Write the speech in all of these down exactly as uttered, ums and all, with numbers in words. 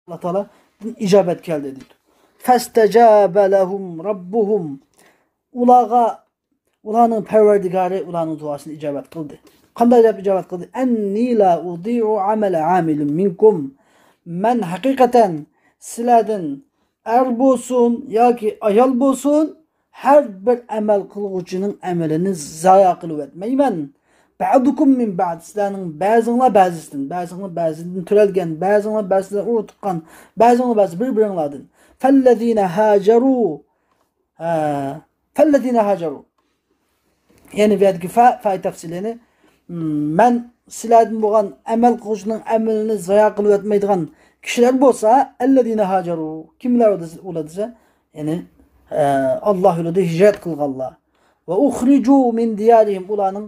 ئاللا تائالادىن ئىجابەت كەلدى دەيدۇ. فاستجاب لهم ربهم. ئۇلارغا، ئۇلارنىڭ پەرۋەردىگارى ئۇلارنىڭ دۇئاسىنى ئىجابەت قىلدى. قانداق دەپ ئىجابەت قىلدى؟ أني لا أضيع عمل عامل منكم. مەن ھەقىقەتەن سىلەردىن ئەر بولسۇن ياكى ئايال بولسۇن، ھەر بىر ئەمەل قىلغۇچىنىڭ ئەمىلىنى زايا قىلىۋەتمەيمەن. بعضكم من بعض، سىلەرنىڭ بەزىڭلار بەزىسىدىن، بەزىڭلار بەزىدىن تۆرەلگەن، بەزىڭلار بەزىدىن ئۇرۇق تۇغقان، بەزىڭلار بەزى بىر-بىرىڭلاردىن. فالذين هاجروا، ھە، فالذين هاجروا. يەنى بۇ يەردىكى فا، فا تەپسىلىنى، مم، مەن سىلەردىن بولغان ئەمەل قىلغۇچىنىڭ ئەمىلىنى زايا قىلىۋەتمەيدىغان كىشىلەر بولسا، الذين هاجروا، كىملەر ئۇلار دېسە، يەنى، ئە، ئاللا يولىدا ھىجرەت قىلغانلار. وأخرجوا من ديارهم، ئۇلارنىڭ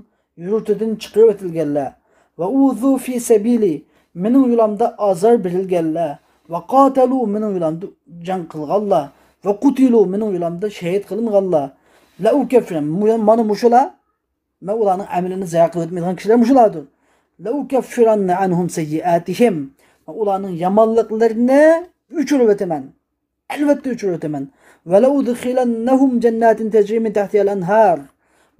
يۇرتىدىن چىقىرىۋېتىلگەنلەر. وأوذوا في سبيلي، مېنىڭ يولۇمدا ئازار بېرىلگەنلەر. وقاتلوا، مېنىڭ يولۇمدا جەڭ قىلغانلار. وقتلوا، مېنىڭ يولۇمدا شېھىت قىلىنغانلار. لأكفرن، مۇ-، مانا مۇشۇلار، مەن ئۇلارنىڭ ئەمىلىنى زايا قىلىۋەتمەيدىغان كىشىلەر مۇشۇلاردۇر. لأكفرن عنهم سيئاتهم، مەن ئۇلارنىڭ يامانلىقلىرىنى ئۆچۈرۈۋېتىمەن. ئەلۋەتتە ئۆچۈرۈۋېتىمەن. ولأدخلنهم جنات تجري من تحتها الأنهار.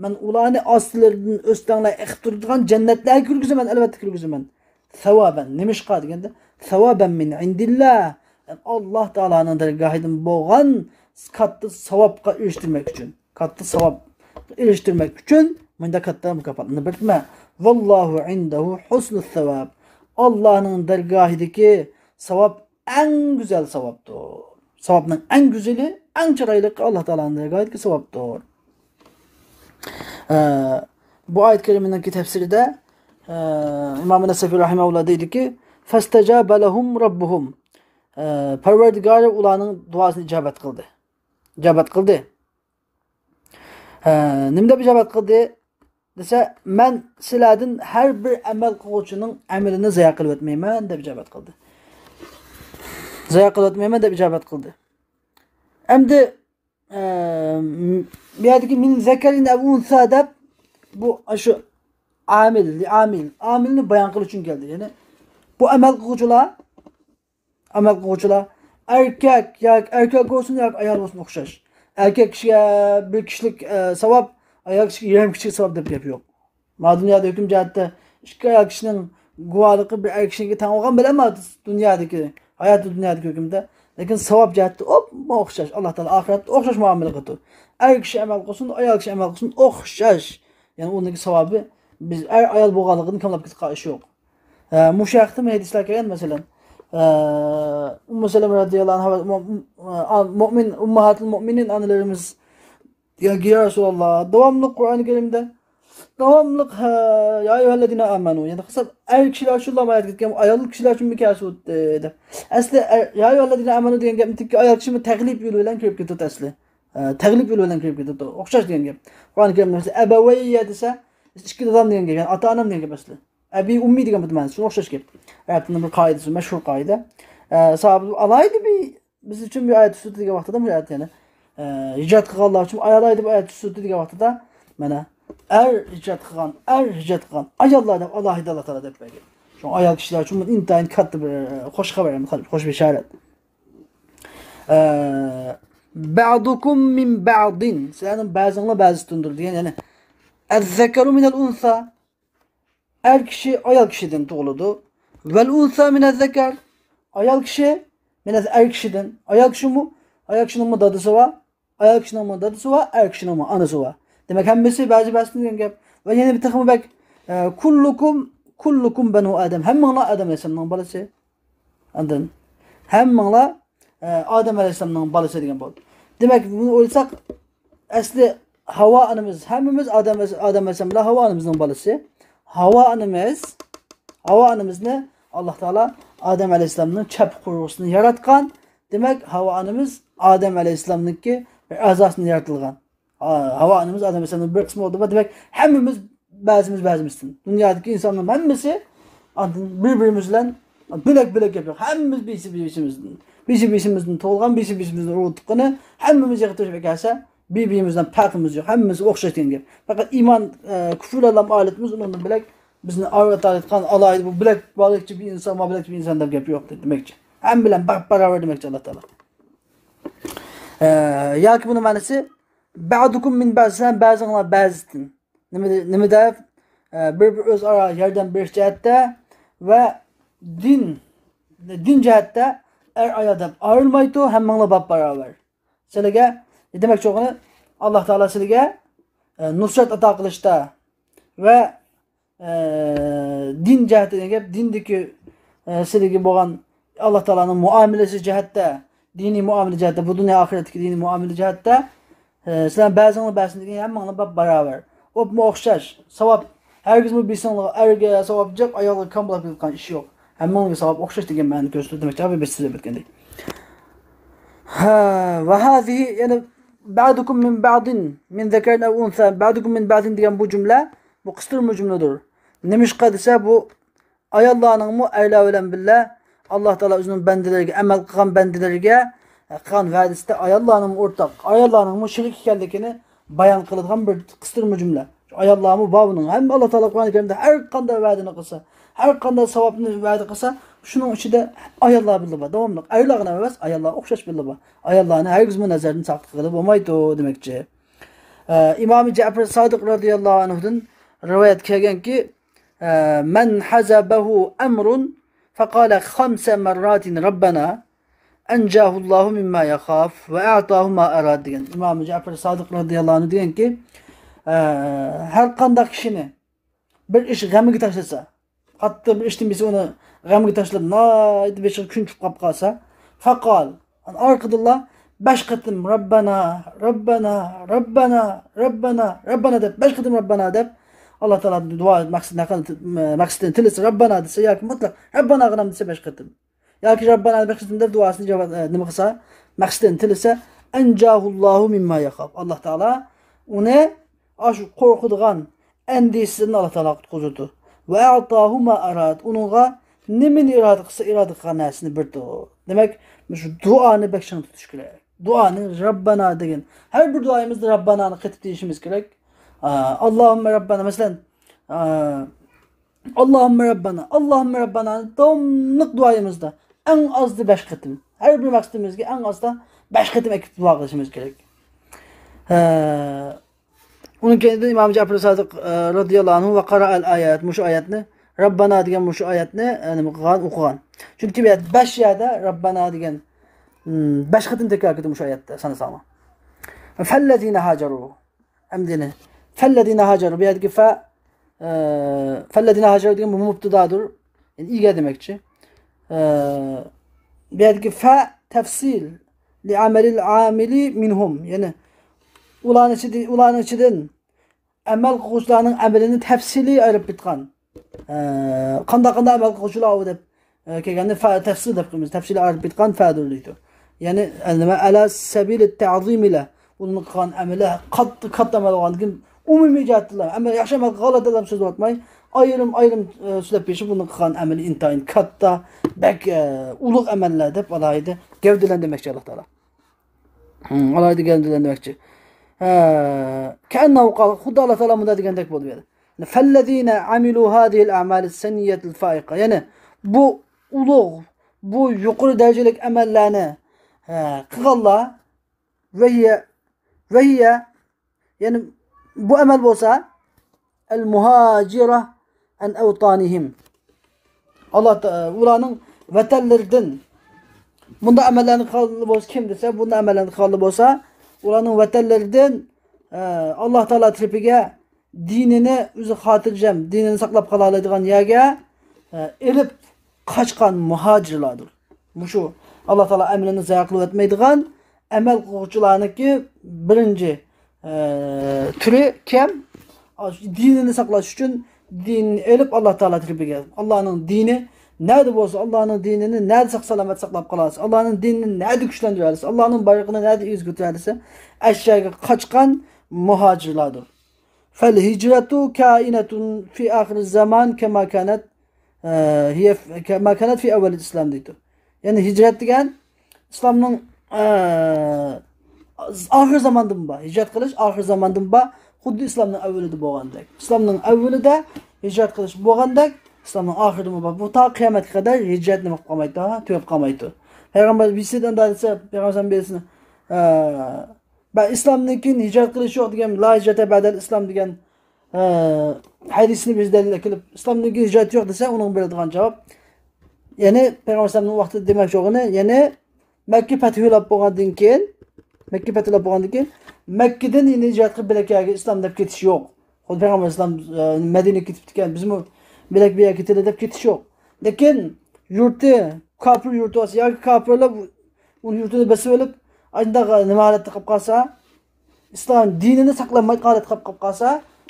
مەن ئۇلارنى ئاستىلىرىدىن ئۆستەڭلەر ئېقىپ تۇرىدىغان جەننەتلەرگە كىرگۈزىمەن، ئەلۋەتتە كىرگۈزىمەن. ثوابا، نېمىشقا دېگەندە، ثوابا من عند الله، ئاللا تائالانىڭ دەرگاھىدىن بولغان كاتتا ساۋابقا ئېرىشتۈرمەك ئۈچۈن، كاتتا ساۋابقا ئېرىشتۈرمەك ئۈچۈن مۇنداق كاتتا مۇكاپاتلارنى بېرىمەن. والله عنده حسن الثواب. ئاللانىڭ دەرگاھىدىكى ساۋاب ئەڭ گۈزەل ساۋابتۇر. ساۋابنىڭ ئەڭ گۈزىلى، ئەڭ چىرايلىقى ئاللا تائالانىڭ دەرگاھىدىكى ساۋابتۇر. ئە، بۇ ئايەت كەرىمىنىڭكى تەپسىرىدە، ئە، ئىمام نەسەفى رەھىمەھۇللا دەيدۇكى، فاستجاب لهم ربهم. ئە، پەرۋەردىگارى ئۇلارنىڭ دۇئاسىنى ئىجابەت قىلدى. ئىجابەت قىلدى. ئە، نېمە دەپ ئىجابەت قىلدى دېسە، مەن سىلەردىن ھەر بىر ئەمەل قىلغۇچىنىڭ ئەمىلىنى زايا قىلىۋەتمەيمەن دەپ ئىجابەت قىلدى. زايا قىلىۋەتمەيمەن دەپ ئىجابەت قىلدى. ئەمدى، ئە، بۇ يەردىكى من ذكر أو أنثى دەپ، بۇ ئاشۇ ئامىل، ئامىل، ئامىلنى بايان قىلىش ئۈچۈن كەلدى. يەنى بۇ ئەمەل قىلغۇچىلار، ئەمەل قىلغۇچىلار ئەركەك ياكى ئەركەك بولسۇن ياكى ئايال بولسۇن ئوخشاش. ئەركەك كىشىگە بىر كىشىلىك، ئە، ساۋاب، ئايال كىشىگە يېرىم كىشىلىك ساۋاب دەپ گەپ يوق. ما دۇنيادا ھۆكۈم جەھەتتە ئىككى ئايال كىشىنىڭ گۇۋاھلىقى بىر ئەر كىشىنىڭكى تەڭ بولغان بىلەن دۇنيادىكى، ھاياتى دۇنيادىكى ھۆكۈمدە. لېكىن ساۋاب جەھەتتە ئوپمۇ ئوخشاش. ئاللا تائالا ئاخىرەتتە ئوخشاش مۇئامىلە قىلىدۇ. ئەر كىشى ئەمەل قىلسۇن، ئايال كىشى ئەمەل قىلسۇن، ئوخشاش. يەنى ئۇنىڭكى ساۋابى بىز ئەر ئايال بولغانلىقىدىن كاملاپ كېتىدىغان ئىش يوق. ئە، مۇشۇ ھەقتىمۇ ھەدىسلەر كەلگەن، مەسىلەن، ئە، ئۇممۇ سەلەمە رەزىياللاھۇ ئەنھا ۋە مۇ-، مۇ-، ئە، مۇئمىن، ئۇمماھاتۇل مۇئمىنىن ئانىلىرىمىز، يا، يا رەسۇلاللا، داۋاملىق قۇرئان كەرىمدە، داۋاملىق، ھە، يا ئەييۇھەللەزىنە ئامەنۇ، يەنى قىلسا، ئەر كىشىلەر ئۈچۈن مەن ئايەت كەتكەن، ئايال كىشىلەر ئۈچۈن بىكەسۇ، ئە، دەپ. ئەسلى، ئە، يا ئەييۇھەللەزىنە ئامەنۇ دېگەن گەپنىڭكى ئايال كىشىمۇ تەغلىب يولى بىلەن كىرىپ كېتىدۇ ئەسلى. ئە، تەغلىب يولى بىلەن كىرىپ كېتىدۇ. ئوخشاش دېگەن گەپ. قۇرئان كەرىمدە مەسىلەن، ئەبەۋەييە دېسە، ئىككى دادام دېگەن گەپ، يەنى ئاتا-ئانام دېگەن گەپ ئەسلى. ئەبى ئۇممى دېگەن بۇ مەنىسى شۇنىڭغا ئوخشاش گەپ. ئەرەب تىلىنىڭ بىر قائىدىسى، مەشھۇر قائىدە. ئە، ساھابە ئالايىتە بىر، بىز ئۈچۈن بىر ئايەت تۈشتى دېگەن ۋاقتىدا، بۇ ئايەت يەنى، ئە، ھىجرەت قىلغانلار ئۈچۈن ئالايىتە بىر ئايەت تۈشتى دېگەن ۋاقتىدا، مانا، ئەر ھىجرەت قىلغان، ئەر ھىجرەت قىلغان ئاياللار دەپ ئالاھىدە ئاللا تائالا دەپ بەرگەن. شۇڭا ئايال كىشىلەر ئۈچۈن بۇ ئىنتايىن كاتتا بىر، ئە، خوش خەۋەر، خوش بېشارەت. ئە، بعضكم من بعض، سىلەرنىڭ بەزىڭلار بەزىسىدىندۇر دېگەن، يەنى، الذكر من الأنثى، ئەر كىشى ئايال كىشىدىن تۇغۇلىدۇ. والأنثى من الذكر، ئايال كىشى، مەنە، ئەر كىشىدىن. ئايال كىشىمۇ، ئايال كىشىنىڭمۇ دادىسى بار، ئايال كىشىنىڭمۇ دادىسى بار، ئەر كىشىنىڭمۇ ئانىسى بار. دېمەك، ھەممىسى بەزى بەزىدىن دېگەن گەپ. ۋە يەنە بىر تېخىمۇ بەك، ئە، كلكم، كلكم بنو آدم، ھەممىڭلار ئادەم ئەلەيھىسسالامنىڭ بالىسى. ئاندىن ھەممىڭلار، ئە، ئادەم ئەلەيھىسسالامنىڭ بالىسى دېگەن بولدى. دېمەك، بۇنى ئويلىساق، ئەسلى ھاۋا ئانىمىز، ھەممىمىز ئادەم، ئادەم ئەلەيھىسسالام بىلەن ھاۋا ئانىمىزنىڭ بالىسى. ھاۋا ئانىمىز، ھاۋا ئانىمىزنى ئاللا تائالا ئادەم ئەلەيھىسسالامنىڭ چەپ قۇرغۇسىنى ياراتقان. دېمەك، ھاۋا ئانىمىز ئادەم ئەلەيھىسسالامنىڭكى بىر ئەزاسىدىن يارىتىلغان. ھا-، ھاۋا ئانىمىز ئادەم ئەلەيھىسسالامنىڭ بىر قىسمى بولدى. دېمەك، ھەممىمىز بەزىمىز بەزىمىزدىن. دۇنيادىكى ئىنسانلارنىڭ ھەممىسى ئاندىن بىر-بىرىمىز بىلەن بۆلەك-بۆلەك گەپ يوق. ھەممىمىز بىرسى بىرسىمىزدىن. بىرسى بىرسىمىزدىن تۇغۇلغان، بىرسى بىرسىمىزدىن ئۇرۇق تۇغقىنى، ھەممىمىز يىغىپ تۆشەككە كەلسە، بىر-بىرىمىزدىن پەرقىمىز يوق. ھەممىمىز ئوخشاش دېگەن گەپ. پەقەت ئىمان، ئە، كۈفرلەرلا ئائىلىمىز ئۇنىڭدىن بۆلەك بىزنى ئايرىۋېتىدىغان ئالاھىدە بۇ بۆلەك، بۆلەكچە بىر ئىنسان، ما بۆلەكچە بىر ئىنسان دەپ گەپ يوق دېمەكچى. ھەممە بىلەن بەراۋەر دېمەكچى ئاللا تائالا. ئە، ياكى بۇنىڭ مەنىسى، بەئدۇكۇم مىن بەئد، سىلەر بەزىڭلار بەزىدىن. نېمە، نېمە دەپ؟ ئە، بىر-بىر ئۆزئارا ياردەم بېرىش جەھەتتە ۋە دىن، دىن جەھەتتە ئەر-ئايال دەپ ئايرىلمايدۇ، ھەممىڭلار بەراۋەر. سىلەرگە، دېمەكچى بولغىنى، ئاللا تائالا سىلەرگە، ئە، نۇسرەت ئاتا قىلىشتا ۋە ئە، دىن جەھەتتىن گەپ، دىندىكى، ئە، سىلىگە بولغان ئاللا تائالانىڭ مۇئامىلىسى جەھەتتە، دىنىي مۇئامىلە جەھەتتە، بۇ دۇنيا ئاخىرەتتىكى دىنىي مۇئامىلە جەھەتتە، ئە، سىلەر بەزىڭلار بەزىدىن دېگەن ھەممىڭلار بەراۋەر. ئوپمۇ ئوخشاش، ساۋاب، ھەرگىزمۇ بىرسىڭلار ئەرگە ساۋاب جىق، ئايالغا كام بولۇپ كېتىدىغان ئىش يوق. ھەممىڭلارغا ساۋاب ئوخشاش دېگەن مەنىنى كۆرسىتىدۇ دېمەكچى، بىز سۆزلەپ ئۆتكەندەك. ھە، ۋە ھازىھى، يەنى بەئدۇكۇم مىن بەئدىن، مىن زەكەرىن ئەۋ ئۇنسا، بەئدۇكۇم مىن بەئدىن دېگەن بۇ جۈملە، بۇ قىستۇرما جۈملىدۇر. نېمىشقا دېسە، بۇ ئاياللارنىڭمۇ ئەرلەر بىلەن بىللە، ئاللا تائالا ئۆزىنىڭ بەندىلىرىگە، ئەمەل قىلغان بەندىلىرىگە، ئە، قىلغان ۋەدىسىدە ئاياللارنىڭمۇ ئورتاق، ئاياللارنىڭمۇ شېرىك ئىكەنلىكىنى بايان قىلىدىغان بىر قىستۇرما جۈملە. شۇ ئاياللارمۇ بار بۇنىڭ. ھەممە ئاللا تائالا قۇرئان كەرىمدە ھەر قانداق ۋەدىنى قىلسا، ھەر قانداق ساۋابنى ۋەدە قىلسا، شۇنىڭ ئىچىدە ئاياللار بىللە بار. داۋاملىق ئەرلەرغىلا ئەمەس، ئاياللار ئوخشاش بىللە بار. ئاياللارنى ھەرگىزمۇ نەزەردىن ساقىت قىلغىلى بولمايدۇ دېمەكچى. ئە، ئىمام جەپەر سادىق رازىياللاھۇ ئەنھۇدىن رىۋايەت كەلگەنكى، ئە، مەن ھازەبەھۇ ئەمرۇن فەقالە خەمسە مەرراتىن رەببەنا ئەنجاھۇللاھۇ مىمما يەخاف ۋە ئەتاھۇ ما ئاراد دېگەن. ئىمام جەپەر سادىق رازىياللاھۇ ئەنھۇ دېگەنكى، ئە، ھەر قانداق كىشىنى بىر ئىش غەمگە تاشلىسا، قاتتىق بىر ئىشتىن بىرسى ئۇنى غەمگە تاشلاپ، ناھايىتى بېشىغا كۈن چۈشۈپ قاپ قالسا، فەقال، ئارقىدىنلا بەش قېتىم رەببەنا، رەببەنا، رەببەنا، رەببەنا، رەببەنا دەپ، بەش قېتىم رەببەنا دەپ، ئاللا تائالا دۇئا مەقسىتىنى، مەقسىتىنى تىلىسە، رەببەنا دېسە ياكى مۇتلەق رەببەنا غىنام دېسە بەش قېتىم. ياكى رەببەنا بەش قېتىم دەپ دۇئاسىنى جاۋاب، ئە، نېمە قىلسا، مەقسىتىنى تىلىسە، ئەنجاھۇللاھۇ مىمما يەخاف. ئاللا تائالا ئۇنى ئاشۇ قورقىدىغان ئەندىشىسىدىن ئاللا تائالا قۇتقۇزىدۇ. ۋە ئەتاھۇ ما ئاراد. ئۇنىڭغا نېمىنى ئىرادە قىلسا، ئىرادە قىلغان نەرسىنى بېرىدۇ. دېمەك، مۇشۇ دۇئانى بەك چىڭ تۇتۇش كېرەك. دۇئانى رەببەنا دېگەن. ھەر بىر دۇئايىمىزدا رەببەنانى قېتىپ دېيىشىمىز كېرەك. ئا، ئاللاھۇممە رەببەنا، مەسىلەن، ئا، ئاللاھۇممە رەببەنا، ئاللاھۇممە رەببەنانى داۋاملىق دۇئايىمىزدا ئەڭ ئازدا بەش قېتىم. ھەر بىر مەقسىتىمىزگە ئەڭ ئازدا بەش قېتىم ئېكىپ دۇئا قىلىشىمىز كېرەك. ئە، ئۇنىڭ كەينىدىن ئىمام جەپەر سادىق، ئە، رازىياللاھۇ ئەنھۇ ۋە قارائەل ئايەت، مۇشۇ ئايەتنى، رەببەنا دېگەن مۇشۇ ئايەتنى، ئە، نېمە قىلغان، ئوقۇغان. چۈنكى بۇ يەردە بەش يەردە رەببەنا دېگەن، م، بەش قېتىم تەكرار قىلدى مۇشۇ ئايەتتە، سانىساڭلار. فەللەزىنە ھاجەرۇ. ئەمدى يەنە فەللەزىنە ھاجەرۇ. بۇ يەردىكى فە، ئە، فەللەزىنە ھاجەرۇ دېگەن بۇ مۇبتىدادۇر. يەنى ئىگە دېمەكچى. ئە، بۇ يەردىكى فە تەفسىل لىئەمەلىل ئامىلى مىنھۇم. يەنى ئۇلارنىڭ ئىچىدە، ئۇلارنىڭ ئىچىدىن ئەمەل قىلغۇچىلارنىڭ ئەمىلىنى تەپسىلىي ئايرىپ ئېيتقان. ئە، قانداق، قانداق ئەمەل قىلغۇچىلار ئۇ دەپ، ئە، كەلگەندە فە تەفسىل دەپ قويىمىز. تەپسىلىي ئايرىپ ئېيتقان فەدۇر دەيدۇ. يەنى، ئە، نېمە، ئەلا سەبىلى تەزىمى لە. ئۇنىڭ قىلغان ئەمىلى قاتتىق، كاتتا ئەمەل بولغاندىن كېيىن ئومۇمىي جەھەتتىلا، ئەمەل، ياخشى ئەمەل قىلغانلار دەپ سۆزلەپ ئۆتمەي، ئايرىم، ئايرىم، ئە، سۆزلەپ بېرىشى بۇنىڭ قىلغان ئەمىلى ئىنتايىن كاتتا، بەك، ئە، ئۇلۇغ ئەمەللەر دەپ ئالاھىدە گەۋدىلەندۈرمەكچى ئاللا تائالا. ھىم، ئالاھىدە گەۋدىلەندۈرمەكچى. ھە، كەئەننەھۇ قال، خۇددى ئاللا تائالا مۇنداق دېگەندەك بولدى بۇ يەردە. فەللەزىنە ئەمىلۇ ھازىھىل ئەمالىس سەنىيەتىل فائىقە. يەنى بۇ ئۇلۇغ، بۇ يۇقىرى دەرىجىلىك ئەمەللەرنى، ھە، قىلغانلار، ۋەھىيە، ۋەھىيە، يەنى بۇ ئەمەل بولسا، ئەل مۇھاجىرە ئەن ئەۋتانىھىم. ئاللا تا-، ئۇلارنىڭ ۋەتەنلىرىدىن بۇنداق ئەمەللەرنى قىلغانلار بولسا، كىم دېسە، بۇنداق ئەمەللەرنى قىلغانلار بولسا، ئۇلارنىڭ ۋەتەنلىرىدىن، ئە، ئاللا تائالا تەرىپىگە دىنىنى ئۆزى خاتىرجەم، دىنىنى ساقلاپ قالالايدىغان يەرگە، ئە، ئېلىپ قاچقان مۇھاجىرلاردۇر. مۇشۇ ئاللا تائالا ئەمرىنى زايە قىلىۋەتمەيدىغان ئەمەل قىلغۇچىلارنىڭكى بىرىنچى، ئە، تۈرى كەم، دىنىنى ساقلاش ئۈچۈن دىنىنى ئېلىپ ئاللا تائالا تەرىپىگە. ئاللانىڭ دىنى نەدە بولسا، ئاللانىڭ دىنىنى نەدە ساق سالامەت ساقلاپ قالالىسا، ئاللانىڭ دىنىنى نەدە كۈچلەندۈرەلىسە، ئاللانىڭ بايرىقىنى نەدە ئېگىز كۆتۈرەلىسە، ئەشۇ يەرگە قاچقان مۇھاجىرلاردۇر. فەل ھىجرەتۇ كائىنەتۇن فى ئاخىرىز زامان كەما كانەت، ئە، ھىيە ف-، كەما كانەت فى ئەۋۋەلىل ئىسلام دەيدۇ. يەنى ھىجرەت دېگەن ئىسلامنىڭ، ئە، ئاخىر زاماندىن بار. ھىجرەت قىلىش ئاخىر زاماندىن بار. خۇددى ئىسلامنىڭ ئەۋۋىلىدە بولغاندەك. ئىسلامنىڭ ئەۋۋىلىدە ھىجرەت قىلىش بولغاندەك، ئىسلامنىڭ ئاخىرىدىمۇ بار. بۇ تا قىيامەتكە قەدەر ھىجرەت نېمە قىلىپ قالمايدۇ، ھە؟ تۈگەپ قالمايدۇ. پەيغەمبەر بىرسىدىن دېسە، پەيغەمبەر بىرسىنى، ئە، بە ئىسلامدىن كېيىن ھىجرەت قىلىش يوق دېگەن، لا ھىجرەتە بەدەل ئىسلام دېگەن، ئە، ھەدىسنى بىز دەلىل ئەكېلىپ، ئىسلامدىن كېيىن ھىجرەت يوق دېسە، ئۇنىڭغا بېرىدىغان جاۋاب، يەنى پەيغەمبەر ئەلەيھىسسالامنىڭ ۋاقتىدا دېمەكچى بولغىنى، يەنى مەككە پەتھۇلاپ بولغاندىن كېيىن، مەككە پەتھۇلاپ بولغاندىن كېيىن، مەككىدىن يەنە ھىجرەت قىلىپ بىلەك يەرگە ئىسلام دەپ كېتىش يوق. خۇددى پەيغەمبەر ئەلەيھىسسالام، ئە، مەدىنىگە كېتىپتىكەن، بىزمۇ بىلەك بىر يەرگە كېتەيلى دەپ كېتىش يوق. لېكىن يۇرتى، كاپىر يۇرتى بولسا ياكى كاپىرلار ئۇنىڭ يۇرتىنى بېسىۋېلىپ، ئاشۇنداق نېمە ھالەتتە قېلىپ قالسا، ئىسلام دىنىنى ساقلانمايدىغان ھالەتكە قېلىپ قالسا،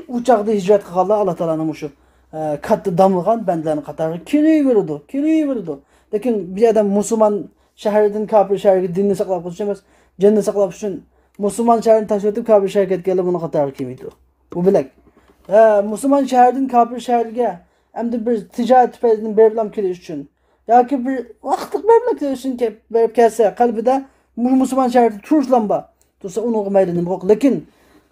ئۇ چاغدا ھىجرەت قىلغانلار ئاللا تائالانىڭ مۇشۇ، ئە، كاتتا داملىغان بەندىلەرنىڭ قاتارىغا كىرىۋېرىدۇ، كىرىۋېرىدۇ. لېكىن بىر ئادەم مۇسۇلمان شەھىرىدىن كاپىر شەھىرگە دىننى ساقلاپ قېلىش ئۈچۈن ئەمەس، جېنىنى ساقلاپ ئۈچۈن مۇسۇلمان شەھىرىنى تاشلىۋېتىپ كاپىر شەھەرگە كەتكەنلەر بۇنىڭ قاتارىغا كىرمەيدۇ. بۇ بىلەك. ئە، مۇسۇلمان شەھىرىدىن كاپىر شەھەرگە ئەمدى بىر تىجارەت تۈپەيلىدىن بېرىپلا كېلىش ئۈچۈن ياكى بىر ۋاقىتلىق بېرىپلا كېلىش ئۈچۈن كەپ-، بېرىپ كەلسە، قەلبىدە مۇ-، مۇسۇلمان شەھىرىدە تۇرۇشلام بار. تۇرسا ئۇنىڭغا مەيلى نېمە يوق. لېكىن،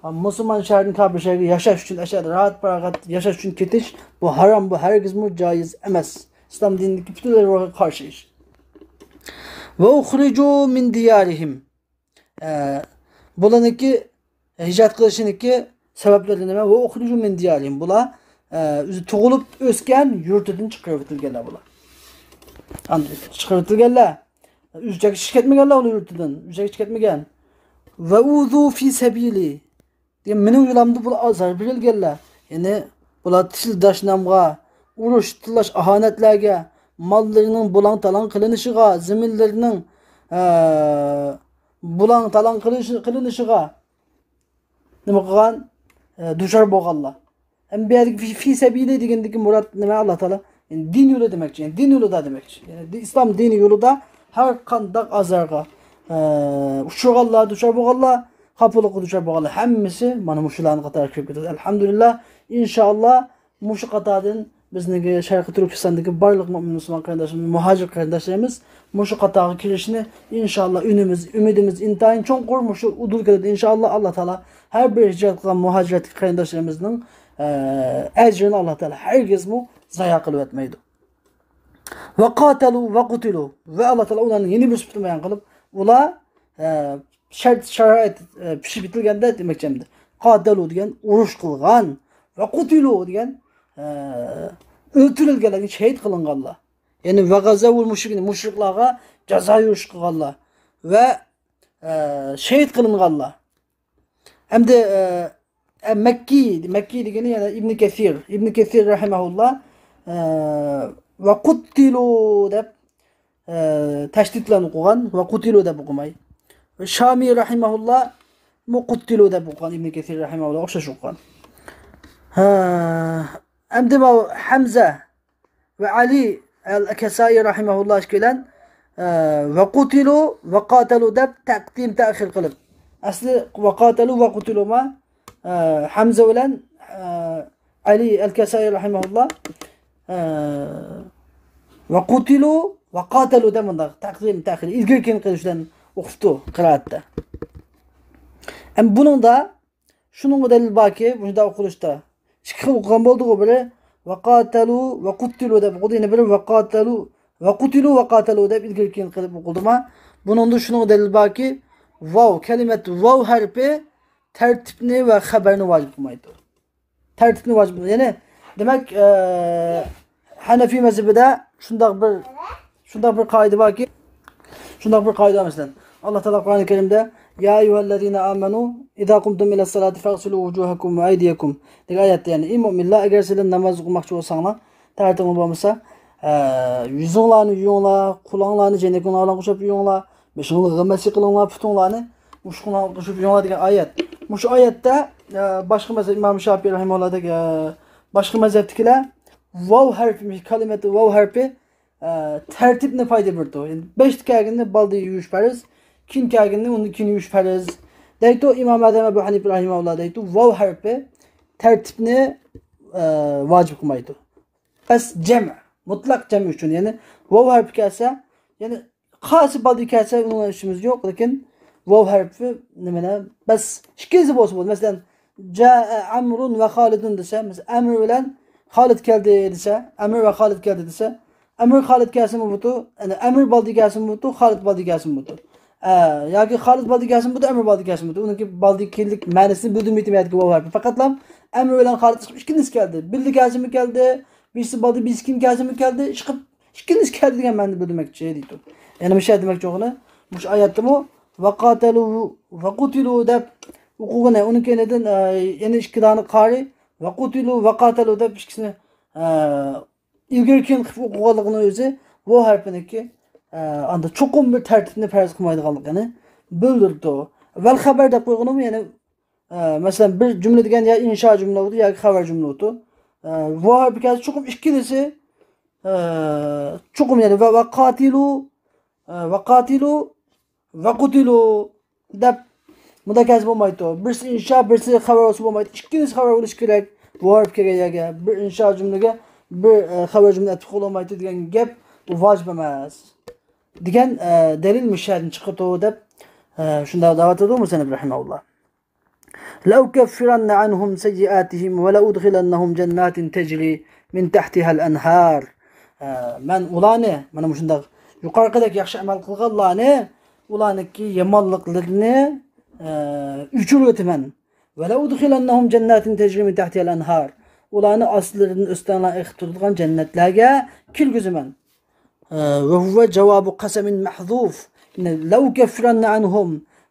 ھا، مۇسۇلمان شەھىرىدىن كاپىر شەھەرگە ياشاش ئۈچۈن، ئەشەدە راھەت پاراغەت ياشاش ئۈچۈن كېتىش، بۇ ھارام، بۇ ھەرگىزمۇ جايىز ئەمەس. ئىسلام دىنىدىكى پۈتۈنلەي روھىغا قارشى ئىش. وأخرجوا من ديارهم. ئە، بۇلارنىڭكى ھىجرەت قىلىشىنىڭكى سەۋەبلىرى نېمە؟ وأخرجوا من ديارهم. بۇلار، ئە، ئۆزى تۇغۇلۇپ ئۆسكەن يۇرتىدىن چىقىرىۋېتىلگەنلەر بۇلار. ئاندىن چىقىرىۋېتىلگەنلەر. ئۆزى چەككە چىقىپ كەتمىگەنلەر ئۇنىڭ يۇرتىدىن. ئۆزى چەككە چىقىپ كەتمىگەن. وأوذوا في سبيلي. دېگەن مېنىڭ يولۇمدا بۇلار ئازار بېرىلگەنلەر. يەنى بۇلار تىل داشنامغا، ئۇرۇش، تىللاش، ئاھانەتلەرگە، ماللىرىنىڭ بۇلاڭ-تالاڭ قىلىنىشىغا، زېمىنلىرىنىڭ، ئە، بۇلاڭ-تالاڭ قىلىنىش-، قىلىنىشىغا نېمە قىلغان؟ ئە، دۇچار بولغانلار. ھەم بۇ يەردىكى في، في سبيلي دېگەندىكى مۇراد نېمە؟ ئاللا تائالا، يەنى دىن يولى دېمەكچى، يەنى دىن يولىدا دېمەكچى. يەنى دى-، ئىسلام دىنى يولىدا ھەر قانداق ئازارغا، ئە، ئۇچرىغانلار، دۇچار بولغانلار، خاپىلىققا دۇچار بولغانلار ھەممىسى مانا مۇشۇلارنىڭ قاتارىغا كىرىپ كېتىدۇ. ئەلھەمدۇلىللا، ئىنشائاللا، مۇشۇ قاتاردىن بىزنىڭكى شەرقىي تۈركىستاندىكى بارلىق مۆمىن مۇسۇلمان قېرىنداشلىرىمىز، مۇھاجىر قېرىنداشلىرىمىز مۇشۇ قاتارغا كىرىشىنى ئىنشائاللا ئۈنىمىز، ئۈمىدىمىز ئىنتايىن چوڭقۇر. مۇشۇ ئۇدۇل كېلىدۇ. ئىنشائاللا، ئاللا تائالا ھەر بىر ھىجرەت قىلغان مۇھاجىرەتتىكى قېرىنداشلىرىمىزنىڭ، ئە، ئەجرىنى ئاللا تائالا ھەرگىزمۇ زايا قىلىۋەتمەيدۇ. وقاتلوا وقتلوا. ۋە ئاللا تائالا ئۇلارنىڭ يەنە بىر سۈپىتىنى بايان قىلىپ، ئۇلار، ئە، شەرت، شارائىت، ئە، پىشىپ يېتىلگەندە دېمەكچى ئەمدى. قاتلوا دېگەن ئۇرۇش قىلغان، وقتلوا دېگەن، ئە، ئۆلتۈرۈلگەنلەر، شېھىت قىلىنغانلار. يەنى وغزوا المشركين، مۇشرىكلارغا جازا يۈرۈش قىلغانلار ۋە، ئە، شېھىت قىلىنغانلار. ئەمدى، ئە، ئە، مەككى، مەككى دېگىنى يەنە ئىبن كەسىر. ئىبن كەسىر رەھىمەھۇللا، ئە، وقتلوا دەپ، ئە، تەشدىدلەرنى ئوقۇغان، وقتلوا دەپ ئوقۇماي. شامى رەھىمەھۇللا مۇ قتلوا دەپ ئوقۇغان، ئىبن كەسىر رەھىمەھۇللا ئوخشاش ئوقۇغان. ھە، ئەمدى ماۋۇ ھەمزە ۋە ئەلى ئەل-كەسائى رەھىمەھۇللا ئىككىلەن، ئە، وقتلوا وقاتلوا دەپ تەقدىم تەخىر قىلىپ. ئەسلى وقاتلوا وقتلوا ما، ئە، ھەمزە بىلەن، ئە، ئەلى ئەل-كەسائى رەھىمەھۇللا، ئە، وقتلوا وقاتلوا دەپ مۇنداق تەقدىم تەخىر، ئىلگىرى كېيىن قىلىش بىلەن ئوقۇپتۇ قىرائەتتە. ئەمما بۇنىڭدا شۇنىڭغا دەلىل باركى، مۇشۇنداق ئوقۇلۇشتا ئىككى خىل ئوقۇغان بولدىغۇ، بىرى وقاتلوا وقتلوا دەپ ئوقۇلدى، يەنە بىرى وقاتلوا، وقتلوا وقاتلوا دەپ ئىلگىرى كېيىن قىلىپ ئوقۇلدىما. بۇنىڭدا شۇنىڭغا دەلىل باركى، ۋاۋ، كەلىمەت ۋاۋ ھەرپى تەرتىپنى ۋە خەبەرنى ۋاجىپ قىلمايدۇ. تەرتىپنى ۋاجىپ قىلىدۇ. يەنى، دېمەك، ئە، ھەنەفىي مەزھىپىدە شۇنداق بىر، شۇنداق بىر قائىدە باركى، شۇنداق بىر قائىدە، مەسىلەن، ئاللا تائالا قۇرئان كەرىمدە، يا أيها الذين آمنوا إذا قمتم إلى الصلاة فاغسلوا وجوهكم وأيديكم دېگەن ئايەتتە، يەنى، ئى مۆمىنلەر، ئەگەر سىلەر ناماز ئوقۇماقچى بولساڭلار، تەرىتىڭلار بولمىسا، ئە، يۈزۈڭلارنى يۇيۇڭلار، قولۇڭلارنى جەينەكلىرىڭلار بىلەن قورشاپ يۇيۇڭلار، بېشىڭلارغا غەمەسى قىلىڭلار، پۇتۇڭلارنى مۇشۇقىڭلارغا قوشۇپ يۇيۇڭلار دېگەن ئايەت. مۇشۇ ئايەتتە، ئە، باشقا مەزھەپ، ئىمام شاپىئى رەھىمەھۇللاھدەك، ئە، باشقا مەزھەپتىكىلەر ۋاۋ ھەرپى، كەلىمەتى ۋاۋ ھەرپى، ئە، تەرتىپنى پايدا بېرىدۇ. يەنى بەشتە كەلگىنىنى بالدىن يۇيۇش پەرز، كېيىن كەلگىنىنى ئۇندىن كېيىن يۇيۇش پەرز دەيدۇ. ئىمام ئەزەم ئەبۇ ھەنىپە رەھىمەھۇللا دەيدۇ، ۋاۋ ھەرپى تەرتىپنى، ئە، ۋاجىپ قىلمايدۇ. بەس جەم، مۇتلەق جەم ئۈچۈن. يەنى ۋاۋ ھەرپى كەلسە، يەنى قايسى بالدىن كەلسە، ئۇنىڭ ئىشىمىز يوق. لېكىن ۋاۋ ھەرپى نېمىنى؟ بەس ئىككىلىسى بولسا بولىدۇ. مەسىلەن، جاء ئەمرۇن ۋە خالىدۇن دېسە، مەسىلەن، ئەمر بىلەن خالىد كەلدى دېسە، ئەمىر ۋە خالىد كەلدى دېسە، ئەمىر خالىد كەلسىمۇ بۇتۇ، يەنى ئەمىر بالدى كەلسىمۇ بۇتۇ، خالىد بالدى كەلسىمۇ بۇتۇ. ئە، ياكى خالىد بالدى كەلسىمۇ بۇتۇ، ئەمىر بالدى كەلسىمۇ بۇتۇ. ئۇنىڭكى بالدى كېلىك مەنىسىنى بىلدۈرمەيتتىم يەتكى ۋاۋ ھەرپى. پەقەتلا ئەمىر بىلەن خالىد چىقىپ ئىككىلىسى كەلدى. بىللە كەلسىمۇ كەلدى، بىرسى بالدى، بىرسى كېيىن كەلسىمۇ كەلدى، ئىشقىپ ئىككىلىسى كەلدى دېگەن مەنىنى بىلدۈرمەكچى دەيدۇ. يەنى مۇشۇ دېمەكچى بولغىنى، مۇشۇ ئايەتتىمۇ ۋەقاتەلۇ ۋەقۇتىلۇ دەپ ئوقۇغىنى، ئۇنىڭ كەينىدىن، ئە، يەنە ئىككى دانە قارى ۋەقۇتىلۇ ۋەقاتەلۇ دەپ ئىككىسىنى، ئە، ئىلگىرى كېيىن قىلىپ ئوقۇغانلىقىنىڭ ئۆزى ۋاۋ ھەرپىنىڭكى، ئە، ئاندا چوقۇم بىر تەرتىپنى پەرەز قىلمايدىغانلىقىنى بىلدۈرىدۇ. ۋەل خەبەر دەپ قويغىنىمۇ يەنە، ئە، مەسىلەن، بىر جۈملە دېگەن يا ئىنشا جۈملە بولىدۇ ياكى خەۋەر جۈملە بولىدۇ. ئە، ۋاۋ ھەرپى كەلسە چوقۇم ئىككىلىسى، ئە، چوقۇم يەنى ۋە، ۋە قاتىلۇ، ئە، ۋە قاتىلۇ ۋە قۇتىلۇ دەپ مۇنداق كەلسە بولمايدۇ. بىرسى ئىنشا، بىرسى خەۋەر بولسا بولمايدۇ. ئىككىلىسى خەۋەر بولۇشى كېرەك. ۋاۋ ھەرپى كەلگەن يەرگە بىر ئىنشا جۈملىگە بىر، ئە، خەۋەر جۈملە ئەتىپ قىلىنمايدۇ دېگەن گەپ، بۇ ۋاجىپ ئەمەس دېگەن، ئە، دەلىل مۇشۇ يەردىن چىقىدۇ دەپ، ئە، شۇنداق دەۋاتىدۇ مۇسەننىپ رەھىمەھۇللا. لَأُكَفِّرَنَّ عَنْهُمْ سَيِّئَاتِهِمْ وَلَأُدْخِلَنَّهُمْ جَنَّاتٍ تَجْرِي مِنْ تَحْتِهَا الْأَنْهَارُ. ئە، مەن ئۇلارنى، مانا مۇشۇنداق يۇقىرىقىدەك ياخشى ئەمەل قىلغانلارنى، ئۇلارنىڭكى يامانلىقلىرىنى، ئە، ئۆچۈرۈۋېتىمەن. وَلَأُدْخِلَنَّهُمْ جَنَّاتٍ تَجْرِي مِنْ تَحْتِهَا الْأَنْهَارُ. ئۇلارنى ئاستىلىرىدىن ئۆستەڭلار ئېقىپ تۇرىدىغان جەننەتلەرگە كىرگۈزىمەن. ئە، وَهُوَ جَوَابُ قَسَمٍ مَحْذُوفٍ. يەنى لَأُكَفِّرَنَّ عَنْهُمْ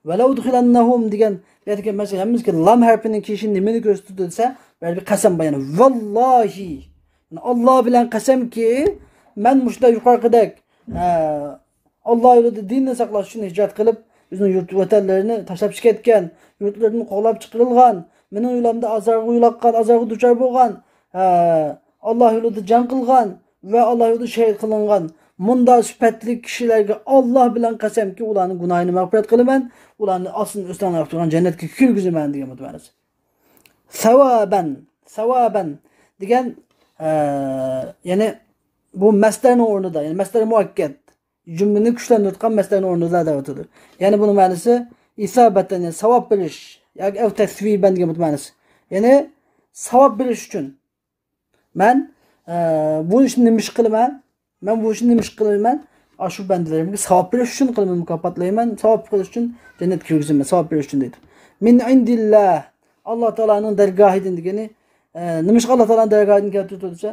وَلَأُدْخِلَنَّهُمْ دېگەن، بۇ يەردىكى مەسىلەن ھەممىمىزگە لام ھەرپىنىڭ كېلىشى نېمىنى كۆرسىتىدۇ دېسە، بۇ يەردە قەسەم بار، يەنى ۋاللاھى، يەنى ئاللا بىلەن قەسەمكى، مەن مۇشۇنداق يۇقىرىقىدەك، ئە، ئاللا يولىدا دىننى ساقلاش ئۈچۈن ھىجرەت قىلىپ، ئۆزىنىڭ يۇرت ۋەتەنلىرىنى تاشلاپ چىقىپ كەتكەن، يۇرتلىرىدىن قوغلاپ چىقىرىلغان، مېنىڭ يولۇمدا ئازارغا يولۇققان، ئازارغا دۇچار بولغان، ئە، ئاللا يولىدا جەڭ قىلغان ۋە ئاللا يولىدا شەھىد قىلىنغان مۇنداق سۈپەتلىك كىشىلەرگە ئاللا بىلەن قەسەمكى، ئۇلارنىڭ گۇناھىنى مەغپىرەت قىلىمەن، ئۇلارنى ئاستىدىن ئۆستەڭلەپ تۇرغان جەننەتكە كىرگۈزىمەن دېگەن بۇ مەنىسى. سەۋابەن، سەۋابەن دېگەن، ئە، يەنى بۇ مەسدەرنىڭ ئورنىدا، يەنى مەسدەر مۇئەككەد، جۈملىنى كۈچلەندۈرۈۋاتقان مەسدەرنىڭ ئورنىدا دەۋاتىدۇ. يەنى بۇنىڭ مەنىسى ئىسابەتەن، يەنى ساۋاب بېرىش ياكى ئەۋ تەسۋىبەن دېگەن بۇ مەنىسى. يەنى ساۋاب بېرىش ئۈچۈن. مەن، ئە، بۇ ئىشنى نېمە ئىش قىلىمەن؟ مەن بۇ ئىشنى نېمە ئىش قىلىمەن؟ ئاشۇ بەندىلىرىمگە ساۋاب بېرىش ئۈچۈن قىلىمەن، مۇكاپاتلايمەن، ساۋاب قىلىش ئۈچۈن، جەننەتكە كىرگۈزىمەن، ساۋاب بېرىش ئۈچۈن دەيدۇ. مىن ئىندىللا، ئاللا تائالانىڭ دەرگاھىدىن دېگىنى، ئە، نېمىشقا ئاللا تائالانىڭ دەرگاھىدىن كەلتۈرۈپتۇ دېسە،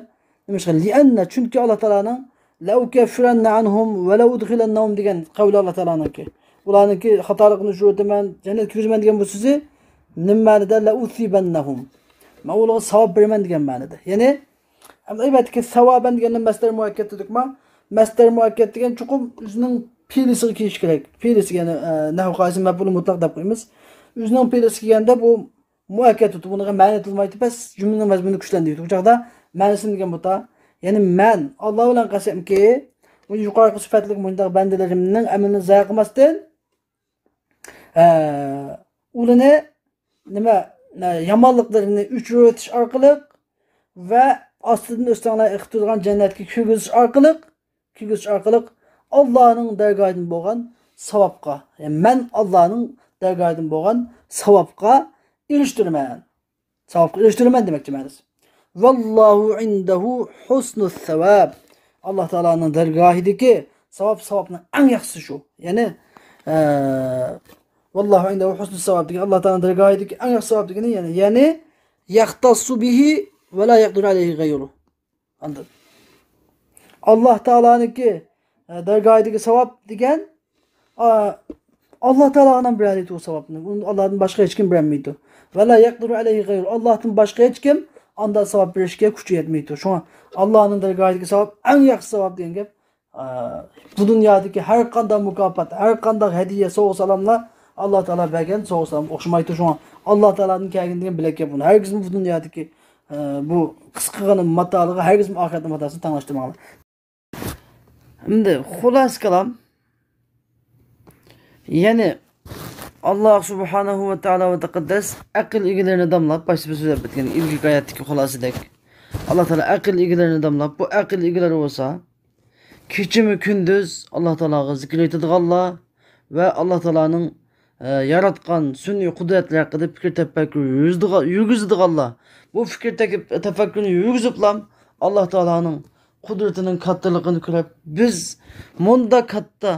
نېمىشقا؟ لىئەننە، چۈنكى ئاللا تائالانىڭ لەئۇكەففىرەننە ئەنھۇم ۋە لەئۇدخىلەننەھۇم دېگەن قەۋلى ئاللا تائالانىڭكى. ئۇلارنىڭكى خاتالىقىنى ئۆچۈرۈۋېتىمەن، جەننەتكە كىرگۈزىمەن دېگەن بۇ سۆزى نېمە مەنىدە؟ لەئۇسىبەننەھۇم. مەن ئۇلارغا ساۋاب بېرىمەن دېگەن مەنىدە. يەنى، ئەلۋەتتىكى، سەۋابەن دېگەندە مەسدەر مۇئەككەد دېدۇقما؟ مەسدەر مۇئەككەد دېگەن چوقۇم ئۆزىنىڭ پېئىلىسىگە كېلىشى كېرەك. پېئىلىسىگە، يەنى، ئە، نەھۋ قائىدىسى مەپئۇلى مۇتلەق دەپ قويىمىز. ئۆزىنىڭ پېئىلىسىگە كەلگەندە بۇ مۇئەككەد تۇتۇپ، بۇنىڭغا مەنە ئېيتىلمايدۇ، بەس جۈملىنىڭ مەزمۇنى كۈچلەندى. بۇ چاغدا مەنىسى نېمە دېگەن بولسا، يەنى مەن ئاللا بىلەن قەسەمكى، بۇ يۇقىرىقى سۈپەتلىك مۇنداق بەندىلىرىمنىڭ ئەمىلىنى زايە قىلماستىن، ئە، ئۇلىنى نېمە، ئە، يامانلىقلىرىنى ئۆچۈرۈۋېتىش ئارقىلىق ۋە ئاستىدىن ئۆستەڭلار ئېقىپ تۇرىدىغان جەننەتكە كىرگۈزۈش ئارقىلىق، كىرگۈزۈش ئارقىلىق ئاللانىڭ دەرگاھىدىن بولغان ساۋابقا، يەنى مەن ئاللانىڭ دەرگاھىدىن بولغان ساۋابقا ئېرىشتۈرىمەن. ساۋابقا ئېرىشتۈرىمەن دېمەكچى مەنىسى. ۋاللاھۇ ئىندەھۇ ھۇسنۇس سەۋاب. ئاللا تائالانىڭ دەرگاھىدىكى ساۋاب، ساۋابنىڭ ئەڭ ياخشىسى شۇ. يەنى، ئە، ۋاللاھۇ ئىندەھۇ ھۇسنۇس سەۋاب دېگەن ئاللا تائالانىڭ دەرگاھىدىكى ئەڭ ياخشى ساۋاب دېگىنى، يەنى، يەنى يەختەسسۇ بىھى ۋە لا يەقدۇرۇ ئەلەيھى غەيرۇ. ئاندىن ئاللا تائالانىڭكى، ئە، دەرگاھىدىكى ساۋاب دېگەن، ئا، ئاللا تائالاغا بېرەلەيدۇ ئۇ ساۋابنى. ئۇنى ئاللادىن باشقا ھېچكىم بېرەلمەيدۇ. ۋە لا يەقدۇرۇ ئەلەيھى غەيرۇ. ئاللادىن باشقا ھېچكىم ئاندا ساۋاب بېرىشكە كۈچى يەتمەيدۇ. شۇڭا ئاللانىڭ دەرگاھىدىكى ساۋاب ئەڭ ياخشى ساۋاب دېگەن گەپ. ئا، بۇ دۇنيادىكى ھەر قانداق مۇكاپات، ھەر قانداق ھەدىيە، سوۋغا-سالاملار ئاللا تائالا بەرگەن سوۋغا-سالام ئوخشىمايدۇ. شۇڭا ئاللا تائالادىن كەلگەن دېگەن بىلەك گەپ بۇنى. ھەرگىزمۇ بۇ دۇنيادىكى، ئە، بۇ قىسقىغىنە ماتالىغا ھەرگىزمۇ ئاخىرەتنىڭ ماتاسىنى تەڭلاشتۇرماڭلار. ئەمدى خۇلاسە كالام. يەنى، ئاللا سۇبھانەھۇ ۋە تائالا ۋە تەقەددەس ئەقىل ئىگىلىرىنى داملاپ، باشتا بىز سۆزلەپ ئۆتكەن ئىلگىرىكى ئايەتتىكى خۇلاسىدەك، ئاللا تائالا ئەقىل ئىگىلىرىنى داملاپ، بۇ ئەقىل ئىگىلىرى بولسا كېچىمۇ كۈندۈز ئاللا تائالاغا زىكىر ئېيتىدىغانلار ۋە ئاللا تائالانىڭ ئە، ياراتقان سۈنئىي قۇدرەتلەر ھەققىدە پىكىر تەپەككۇر يۈرگۈزىدىغا-، يۈرگۈزىدىغانلار. بۇ پىكىر تەكىپ-، تەپەككۇرنى يۈرگۈزۈپلام، ئاللا تائالانىڭ قۇدرىتىنىڭ كاتتىلىقىنى كۆرۈپ، بىز مۇنداق كاتتا،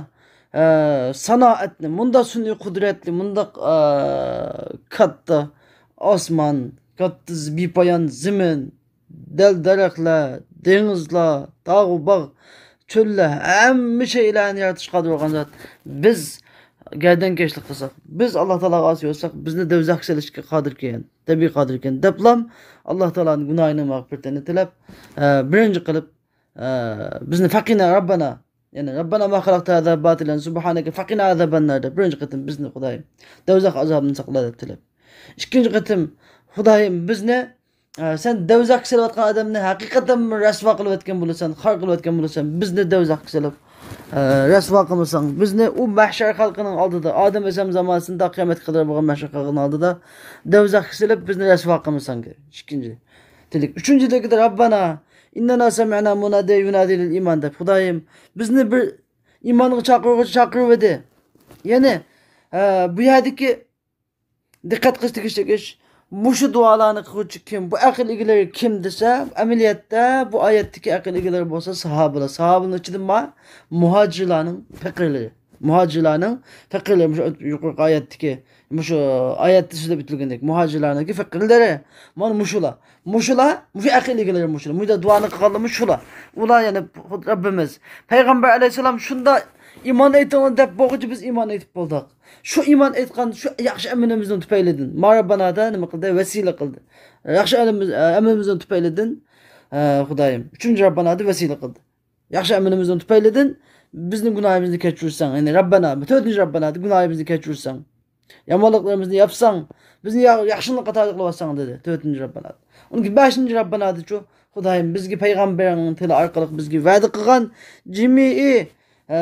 ئە، سانائەتنى، مۇنداق سۈنئىي قۇدرەتنى، مۇنداق، ئە، كاتتا ئاسمان، كاتتا بىپايان زېمىن، دەل-دەرەخلەر، دېڭىزلار، تاغۇ باغ، چۆللەر، ھەممە شەيلەرنى يارىتىشقا قادىر بولغان زات. بىز گەردەنكەشلىك قىلساق، بىز ئاللا تائالاغا ئاسىي بولساق، بىزنى دوزاخقا سېلىشقا قادىركەن، تەبىئىي قادىركەن، دەپلام ئاللا تائالانىڭ گۇناھىنىڭ مەغپىرىتىنى تىلەپ، ئە، بىرىنچى قىلىپ، ئە، بىزنى فەقىنا رەببەنا، يەنى رەببەنا ما خەلەقتە ھازا باتىلەن سۇبھانەكە فەقىنا ئازابەننار دەپ بىرىنچى قېتىم بىزنى خۇدايىم دوزاخ ئازابىدىن ساقلا دەپ تىلەپ. ئىككىنچى قېتىم خۇدايىم بىزنى ئە، سەن دوزاخقا سېلىۋاتقان ئادەمنى ھەقىقەتەنمۇ رەسۋا قىلىۋەتكەن بولىسەن، خار قىلىۋەتكەن بولىسەن، بىزنى دوزاخقا سېلىپ، ئە، رەسۋا قىلمىساڭ، بىزنى ئۇ مەھشەر خەلقىنىڭ ئالدىدا، ئادەم ئەلەيھىسسالام زامانىسىدا قىيامەتكە قەدەر بولغان مەھشەر خەلقىنىڭ ئالدىدا دوزاخقا سېلىپ، بىزنى رەسۋا قىلمىساڭ. ئىككىنچى تىلەك. ئۈچىنچى تىلىكىدە، رەببەنا ئىننەنا سەمىئنا مۇنادىيەن يۇنادى لىل ئىمان دەپ، خۇدايىم، بىزنى بىر ئىمانغا چاقىرغۇچى چاقىرىۋىدى. يەنى، ئە، بۇ يەردىكى دىققەت قىلىش تېگىشلىك ئىش، مۇشۇ دۇئالارنى قىلغۇچى كىم؟ بۇ ئەقىل ئىگىلىرى كىم دېسە، ئەمەلىيەتتە بۇ ئايەتتىكى ئەقىل ئىگىلىرى بولسا ساھابىلار. ساھابىلارنىڭ ئىچىدىمۇ مۇھاجىرلارنىڭ پېقىرلىرى. مۇھاجىرلارنىڭ پېقىرلىرى، مۇشۇ يۇقىرىقى ئايەتتىكى، مۇشۇ ئايەتتە سۆزلەپ ئۆتۈلگەندەك، مۇھاجىرلارنىڭكى پېقىرلىرى مانا مۇشۇلار. مۇشۇلار، مۇشۇ ئەقىل ئىگىلىرى مۇشۇلار. مۇشۇ دۇئانى قىلغانلار مۇشۇلار. ئۇلار يەنى رەببىمىز، پەيغەمبەر ئەلەيھىسسالام شۇنداق ئىمان ئېيتىڭلار دەپ بولغۇچە بىز ئىمان ئېيتىپ بولدۇق. شۇ ئىمان ئېيتقان شۇ ياخشى ئەمىلىمىزنىڭ تۈپەيلىدىن، ما رەببانادا نېمە قىلدى؟ ۋەسىلە قىلدى. ياخشى ئەمىلىمىز، ئەمىلىمىزنىڭ تۈپەيلىدىن، ئە، خۇدايىم، ئۈچىنچى رەببانادا ۋەسىلە قىلدى. ياخشى ئەمىلىمىزنىڭ تۈپەيلىدىن بىزنىڭ گۇناھىمىزنى كەچۈرسەڭ، يەنى رەببانا، تۆتىنچى رەببانادا گۇناھىمىزنى كەچۈرسەڭ، يامانلىقلىرىمىزنى ياپساڭ، بىزنى يا-، ياخشىلىق قاتارىدا قىلىۋاتساڭ، دېدى تۆتىنچى رەببانادا. ئۇنىڭ بەشىنچى رەببانادىچۇ، خۇدايىم، بىزگە پەيغەمبىرىڭنىڭ تىلى ئارقىلىق بىزگە ۋەدە قىلغان جىمىئى، ئە،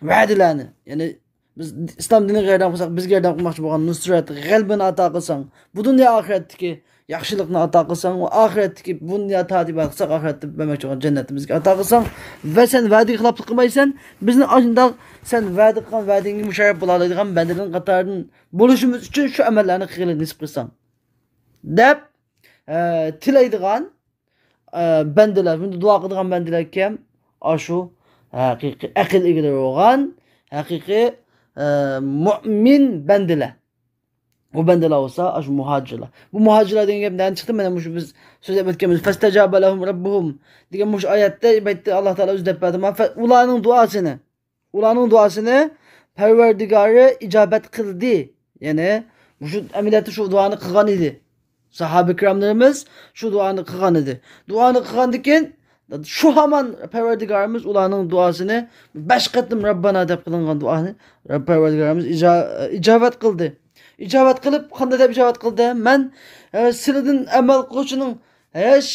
ۋەدىلەرنى، يەنى بىز ئىسلام دىنىغا ياردەم قىلساق، بىزگە ياردەم قىلماقچى بولغان نۇسرەت، غەلىبىنى ئاتا قىلساڭ، بۇ دۇنيا ئاخىرەتتىكى ياخشىلىقنى ئاتا قىلساڭ ۋە ئاخىرەتتىكى بۇ دۇنيا تاقىتى بار قىلساق، ئاخىرەتتە بەرمەكچى بولغان جەننەتنى بىزگە ئاتا قىلساڭ ۋە سەن ۋەدىگە خىلاپلىق قىلمايسەن، بىزنى ئاشۇنداق سەن ۋەدە قىلغان ۋەدىڭگە مۇشەررەپ بولالايدىغان بەندىلەرنىڭ قاتارىدىن بولۇشىمىز ئۈچۈن شۇ ئەمەللەرنى قىلغىلى نېسىپ قىلساڭ، دەپ، ئە، تىلەيدىغان، ئە، بەندىلەر، بۇنى دۇئا قىلىدىغان بەندىلەر كىم؟ ئاشۇ ھەقىقىي ئەقىل ئىگىلىرى بولغان ھەقىقىي، ئە، مۇئمىن بەندىلەر. بۇ بەندىلەر بولسا ئاشۇ مۇھاجىرلار. بۇ مۇھاجىرلار دېگەن گەپ نەدىن چىقتى؟ مانا مۇشۇ بىز سۆزلەپ ئۆتكەنبىز. فەستەجابە لەھۇم رەببۇھۇم دېگەن مۇشۇ ئايەتتە ئەلۋەتتە ئاللا تائالا ئۆزى دەپ بەردى. مانا فە-، ئۇلارنىڭ دۇئاسىنى، ئۇلارنىڭ دۇئاسىنى پەرۋەردىگارى ئىجابەت قىلدى. يەنى مۇشۇ ئەمەلىيەتتە شۇ دۇئانى قىلغان ئىدى. ساھابە كىراملىرىمىز شۇ دۇئانى قىلغان ئىدى. دۇئانى قىلغاندىن كېيىن شۇ ھامان پەرۋەردىگارىمىز ئۇلارنىڭ دۇئاسىنى بەش قېتىم رەببانا دەپ قىلىنغان دۇئانى پەرۋەردىگارىمىز ئىجا-، ئىجابەت قىلدى. ئىجابەت قىلىپ، قانداق دەپ ئىجابەت قىلدى؟ مەن، ئە، سىلىدىن ئەمەل قىلغۇچىنىڭ ھېچ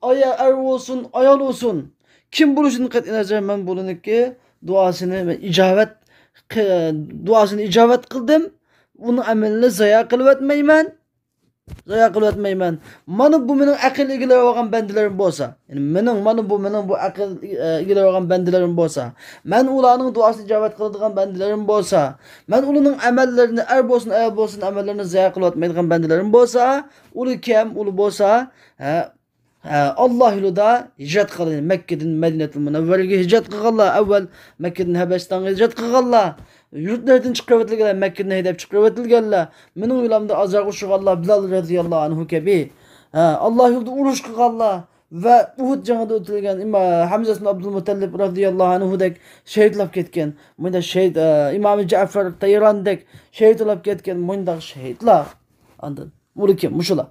ئايا-، ئەر بولسۇن، ئايال بولسۇن، كىم بولۇشىدىن قەتئىينەزەر، مەن بۇلىنىڭكى دۇئاسىنى مەن ئىجابەت قى-، دۇئاسىنى ئىجابەت قىلدىم. ئۇنىڭ ئەمىلىنى زايا قىلىۋەتمەيمەن. زايا قىلىۋەتمەيمەن. مانا بۇ مېنىڭ ئەقىل ئىگىلىرى بولغان بەندىلىرىم بولسا، يەنى مېنىڭ، مانا بۇ مېنىڭ بۇ ئەقىل، ئە، ئىگىلىرى بولغان بەندىلىرىم بولسا، مەن ئۇلارنىڭ دۇئاسىنى ئىجابەت قىلىدىغان بەندىلىرىم بولسا، مەن ئۇلارنىڭ ئەمەللىرىنى، ئەر بولسۇن، ئايال بولسۇن، ئەمەللىرىنى زايا قىلىۋەتمەيدىغان بەندىلىرىم بولسا، ئۇلار كەم، ئۇلار بولسا، ھە، ھە، ئاللا يولىدا ھىجرەت قىلغان، مەككىدىن مەدىنەتۇل مۇنەۋۋەرىگە ھىجرەت قىلغانلار، ئەۋۋەل مەككىدىن ھەبەشىستانغا ھىجرەت قىلغانلار، يۇرتلىرىدىن چىقىرىۋېتىلگەنلەر، مەككىدىن ھەيدەپ چىقىرىۋېتىلگەنلەر، مېنىڭ يولۇمدا ئازارغا ئۇچرىغانلار، بىلال رەزىياللاھۇ ئەنھۇ كەبى، ھە، ئاللا يولىدا ئۇرۇش قىلغانلار ۋە ئۇھۇد جەڭىدە ئۆلتۈرۈلگەن ئىما-، ھەمزەتۇن ئابدۇل مۇتەللىپ رەزىياللاھۇ ئەنھۇدەك شېھىتلاپ كەتكەن، مۇنداق شېھىت، ئە، ئىمامى جەفەر تەيراندەك شېھىتلاپ كەتكەن مۇنداق شېھىتلار. ئاندىن ئۇلار كىم؟ مۇشۇلار.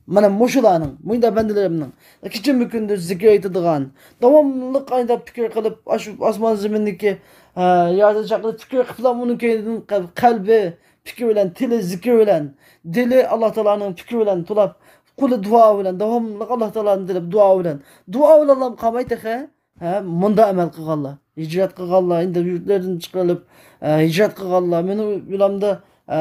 مانا مۇشۇلارنىڭ، مۇنداق بەندىلىرىمنىڭ كېچىمۇ كۈندۈز زىكىر ئېيتىدىغان، داۋاملىق ئايدا پىكىر قىلىپ، ئاشۇ ئاسمان زېمىندىكى، ھە، يارىتىش ھەققىدە پىكىر قىلىپلا، ئۇنىڭ كەينىدىن قەل-، قەلبى پىكىر بىلەن، تىلى زىكىر بىلەن، دىلى ئاللا تائالانىڭ پىكرى بىلەن تولاپ، قولى دۇئا بىلەن، داۋاملىق ئاللا تائالانى تىلەپ دۇئا بىلەن، دۇئا بىلەنلا قالماي تېخى، ھە، مۇنداق ئەمەل قىلغانلار، ھىجرەت قىلغانلار، ئەندى يۇرتلىرىدىن چىقىرىلىپ، ئە، ھىجرەت قىلغانلار، مېنىڭ يولۇمدا، ئە،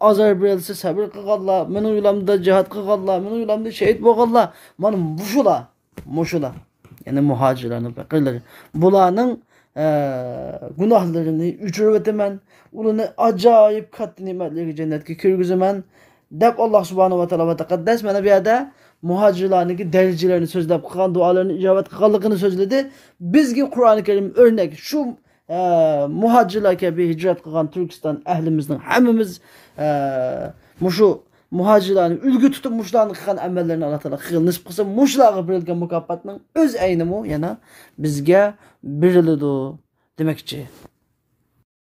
ئازار بېرىلسە سەۋر قىلغانلار، مېنىڭ يولۇمدا جىھاد قىلغانلار، مېنىڭ يولۇمدا شېھىت بولغانلار، مانا مۇشۇلار، مۇشۇلار. يەنى مۇھاجىرلارنىڭ پەقىرلىرى. بۇلارنىڭ، ئە، گۇناھلىرىنى ئۆچۈرۈۋېتىمەن، ئۇلارنى ئاجايىپ كاتتا نېمەتلىرىگە، جەننەتكە كىرگۈزىمەن، دەپ، ئاللا سۇبھانەھۇ ۋە تائالا ۋە تەقەددەس مانا بۇ يەردە مۇھاجىرلارنىڭكى دەرىجىلىرىنى سۆزلەپ قىلغان، دۇئالىرىنى ئىجابەت قىلغانلىقىنى سۆزلىدى. بىزگە قۇرئانى كەرىم ئۆرنەك شۇ، ئە، مۇھاجىرلار كەبى ھىجرەت قىلغان تۈركىستان ئەھلىمىزنىڭ ھەممىمىز، ئە، مۇشۇ مۇھاجىرلارنى ئۈلگە تۇتۇپ، مۇشۇلارنىڭ قىلغان ئەمەللىرىنى ئاللا تائالا قىلغىن نېسىپ قىلسا، مۇشۇلارغا بېرىلگەن مۇكاپاتنىڭ ئۆز ئەينىمۇ يەنە بىزگە بېرىلىدۇ دېمەكچى.